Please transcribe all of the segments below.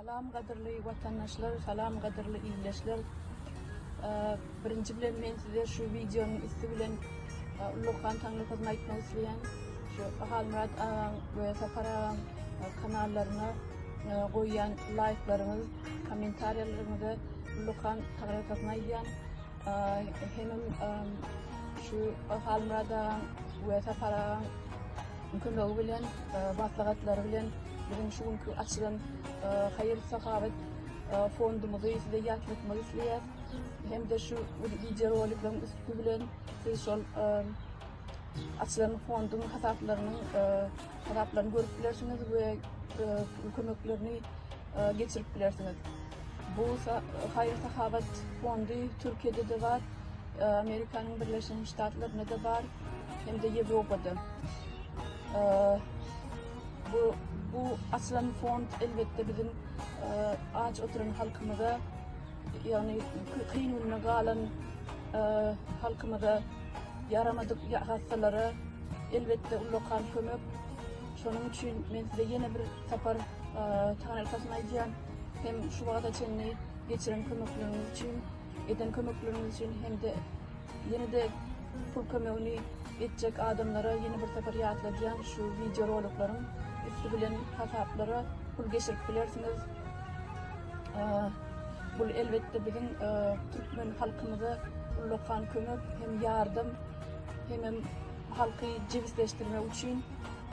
Salam gadyrly watandaşlar, salam gadyrly ildeşler. Birinji bilen men size şu wideonyň üsti bilen ullakan taňrykasyny aýtmak isleýän. Şu Halmyrat agaň we Sapar agaň kanallaryna goýýan laýklaryňyz, kommentariýalaryňyza ullakan taňrykasyny aýdýan. Hemem şu Halmyrat agaň we Sapar agaň kömegi bilen, maslahatlary bilen biziň şu günki açylan haýyr-sahawat fondumyzy size ýatlatmak isleýäris. Hem-de şu wideorolikleriň üsti bilen siz şol açylan fonduň hasaplarynyň hasaplaryny görüp bilersiňiz we pul kömeklerini geçirip bilersiňiz. Bu haýyr-sahawat fondy Türkiýede-de bar, Amerikanyň Birleşen Ştatlarynda-da bar hem-de Ýewropada. Bu bu açylan fond elbetde biziň aç oturan halkymyza, ýagny kyn günde galan halkymyza, ýaramadyk hassalara elbetde ullakan kömek. Şonuň üçin men size ýene bir sapar taňryýalkasyn aýdýan. Hem şu wagta çenli geçiren kömekleriňiz üçin, eden kömekleriňiz üçin hem-de ýene-de pul kömegini etjek adamlara ýene bir sapar ýatladýan şu wideorolikleriň üsti bilen hasaplara pul geçirip bilersiňiz. Bu elbetde biziň türkmen halkymyza ullakan kömek hem ýardam hemem halky jebisleşdirmek üçin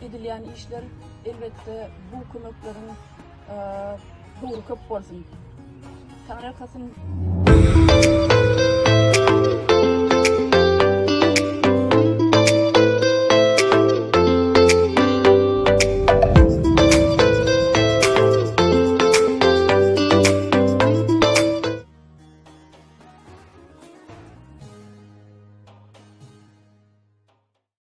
edilýän işler elbetde bu kömekleriň höwri köp bolsun. Taňryýalkasyn.